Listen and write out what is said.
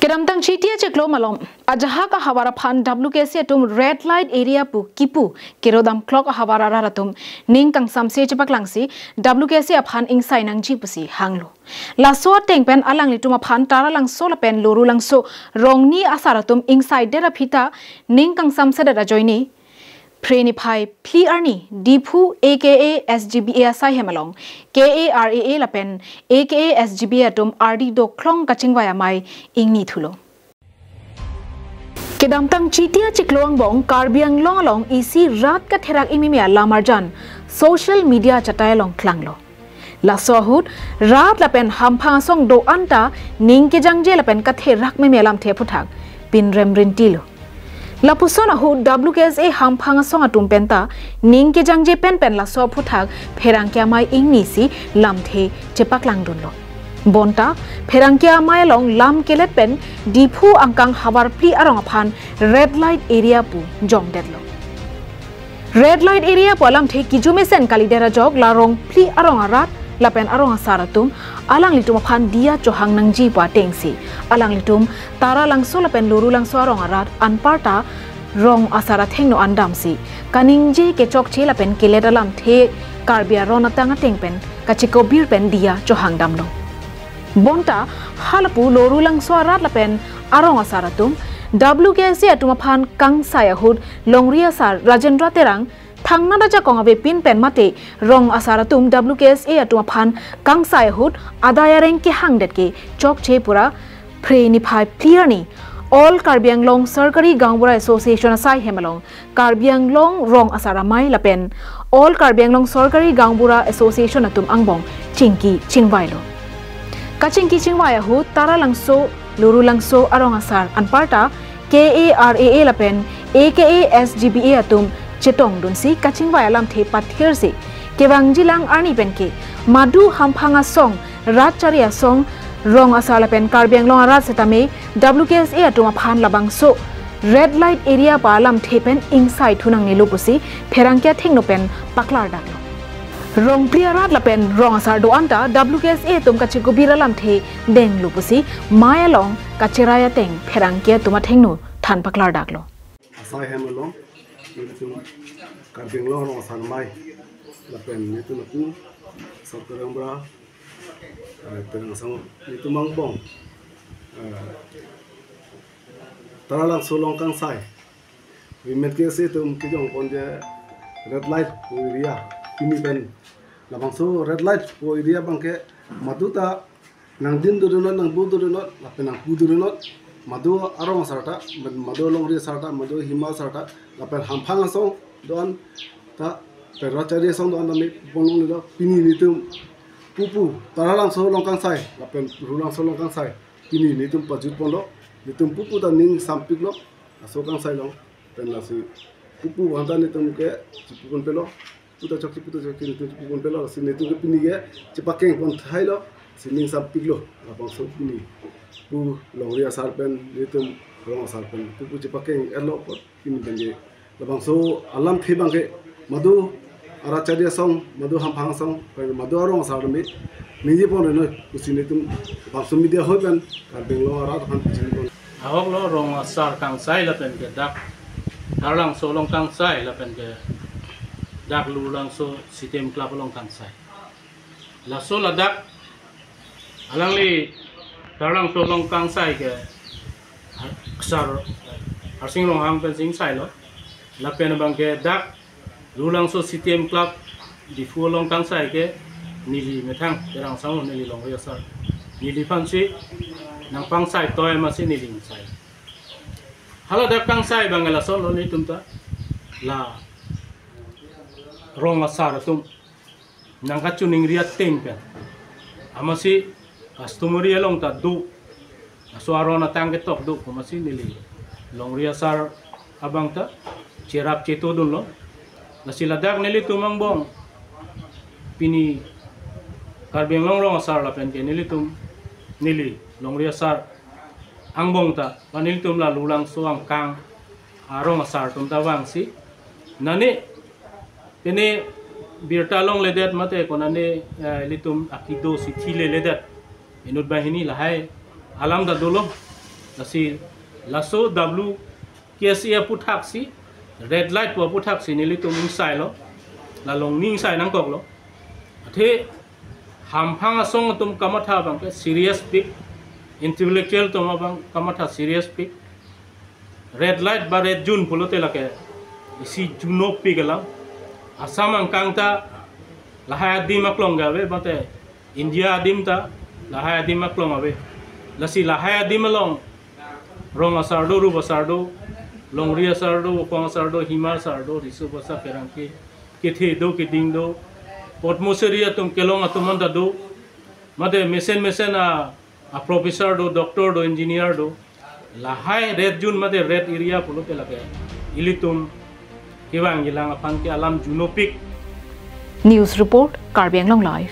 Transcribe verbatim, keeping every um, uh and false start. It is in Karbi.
Kedamtang Chiti achiklo malom ajahak ahavar aphan W K S A atum red light area pu kipu kerodam clock ahavar arat atum ning kangsamse chepaklangsi W K S A aphan ingsai nangji pusi hanglo. Laso ateng pen alanglitum aphan Taralangso lapen Lorulangso rongni asar atum ingsaidet aphi ta ning kangsamsedet ajoine Phre niphai phli arni Diphu A K A S G B A asai hem along K A R A A lapen A K A S G B A atum ardi doklong kachingvai amei ingni thulo. Kedamtang Chiti achiklo angbong Karbi Anglong along isi rat katherak imimi alam arjan social media achatai along klanglo. Laso ahut rat lapen hamphang asong do-an ta ning kejangje lapen katherak mimi alamthe aphuthak pinrem rintilo. Lapuson ahut W K S A hamphang asong atum penta ning kejangje penpen laso aphuthak pherangke amei ingnisi lamthe chepaklangdunlo. Bonta pherangke amei along lam kelet pen Diphu angkang havar phli arong aphan red light area pu jongdetlo. Red light area pu alamthe kejumesen kalidet ajok la rong phli arong arat lapen arong asar atum alanglitum aphan diya chohang nangji pu atengsi alanglitum Taralangso lapen Lorulangso arong arat anparta rong asar athengno andamsi kaningje kechokche lapen kelet alamthe Karbi aron atang ateng pen kachikobir pen diya chohang damlo. Bonta halapu Lorulangso arat lapen arong asar atum W K S A atum aphan kangsai ahut longri asar Rajendra Terang thangnat ajakong avepin pen mate rong asar atum W K S A atum aphan kangsai ahut adai areng kehangdet ke chokche pura Phre niphai phli arni All Karbi Anglong Sarkari Gaonbura Association asai hem along Karbi Anglong rong asar amei lapen All Karbi Anglong Sarkari Gaonbura Association atum angbong chingki chingvailo. Kachingki chingvai ahut Taralangso, Lorulangso arong asar anparta K A R A A lapen A K A S G B A atum chetongdunsi kachingvai alamthe pathirsi kevangjilang arni penke madu hamphang asong, rat chari asong, rong asar lapen Karbi Anglong arat setame W K S A atum aphan labangso red light area pu alamthe pen ingsai thu nangnelo pusi pherangke athengno pen paklardaklo. Rong phli arat lapen rong asar do-an ta W K S A atum kachikobir alamthe denglo pusi mei along kacherai ateng pherangke atum athengno than paklardaklo. Asai hem along, nelitum Karbi Anglong rong asar amei lapen nelitum atum Sarkari Gaonbura, eh, Terang Asang, nelitum angbong, eh, Taralangso along kangsai, Women K S A atum kejongpon je red light pu area, pini pen labangso red light pu area abangke madu ta nangdin dodunot, nangbu dodunot, lapen nangpu dodunot, madu arong asar ta, madu longri asar ta, madu hima asar ta, lapen hamphang asong do-an ta, pen rat chari asong do-an ta me pon longlelo, pini nelitum pupu Taralangso along kangsai lapen Lorulangso along kangsai pini nelitum pajutponlo, nelitum pupu ta ning sampiklo, laso kangsai along, pen lasi pupu aphan ta nelitum ke chipuponpelo, pu ta chokche, pu ta chokche, nelitum chipuponpelo, lasi nelitum ke pini ke chepakengpon thailo, si ning sampiklo, labangso pini pu longri asar pen nelitum rong asar pen pupu chepakeng-etlo apot pini pen ke labangso alamthe abangke madu arat chari asong, madu hamphang asong, pen madu arong asar atum me ningjeponre noi pusi nelitum labangso media ahoi pen Karbi Anglong arat aphan pachinipon. Ahoklo rong asar kangsai lapen ke dak Taralangso along kangsai lapen ke dak Lorulangso C T M Club along kangsai. Laso ladak alangli Taralangso along kangsai ke asar Harsing Ronghang pensi ingsailo. Lapen abangke dak Lorulangso C T M Club Diphu along kangsai ke neli methang Terang Asang neli longri asar, neliphansi nangpangsai toi amatsi neli ingsai. Haladak kangsai abang lason lo nelitum ta la rong asar atum nangkachiningri ateng pen amatsi customary along ta do, laso aron atang ketok do pu amatsi neli longri asar abang ta cherap chetodunlo. Lasi ladak nelitum angbong pini Karbi Anglong rong asar lapen ke nelitum neli longri asar angbong ta, ba nelitum la Lorulangso angkang arong asar atum ta vangsi nani pini birta longledet mate konane, eh, ilitum akido si thileledet inut banghini lahai alam ta dolo. Lasi laso W K S A aputhak si, red light pu aputhak si nelitum ingsailo, la longni ingsai nangkoklo. Athe hamphang asong atum kamatha abangke serious pik, intellectual atum abang kamatha serious pik. Red light ba red zone pulote lake isi junopik alam. Assam angkang ta lahai adim aklong ke ave, mate India adim ta lahai adim aklong ave. Lasi lahai adim along rong asar do, rup asar do, longri asar do, bopong asar do, hima asar do, riso basa, pherangke, kethe do, keding do, Padma Shri atum kelong atum anta do, mate mesen mesen a, a professor do, doctor do, engineer do. Lahai red zone mate red area pulote lake ilitum kevang kelang aphan ke alam junopik. News report, Karbi Anglong Live.